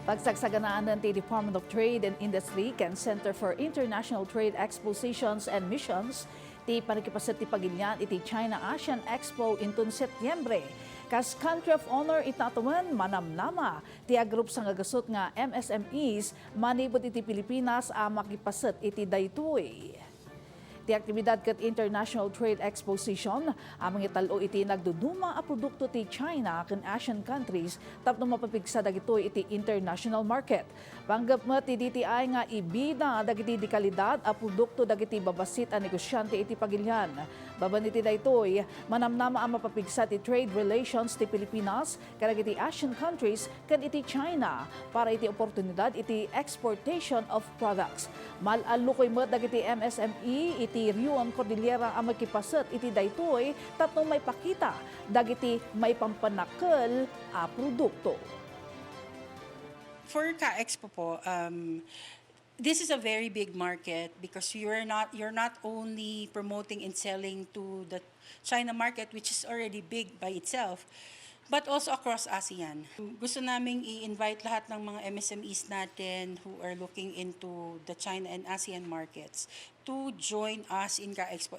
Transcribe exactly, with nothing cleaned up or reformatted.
Pagsagsaganaan ti Department of Trade and Industry ken Center for International Trade Expositions and Missions ti pannakipaset ti pagilian iti China ASEAN Expo inton Setyembre. Kas country of honor ita tawen, manamnama ti agrupsa nga gasut nga M S M Es manipud iti Pilipinas a makipaset iti daytoy. Ti aktibidad ket International Trade Exposition a mangital-o iti nagduduma a produkto ti China ken ASEAN countries tapno mapapigsa dagitoy iti international market. Panggep met ti D T I nga ibida dagiti dekalidad a produkto dagiti babassit a negosiante iti pagilian. Babaen iti daytoy, manamnama a mapapigsa ti trade relations ti Pilipinas kadagiti ASEAN countries ken iti China para iti oportunidad iti exportation of products. Mal-allukoy met dagiti M S M E iti Rion Cordillera a makipaset iti daytoy tapno maipakita dagiti maipampanakkel a produkto. For Ka-Expo po, um, this is a very big market because you're not, you're not only promoting and selling to the China market, which is already big by itself, but also across ASEAN. Gusto naming i-invite lahat ng mga M S M Es natin who are looking into the China and ASEAN markets to join us in Ka-Expo.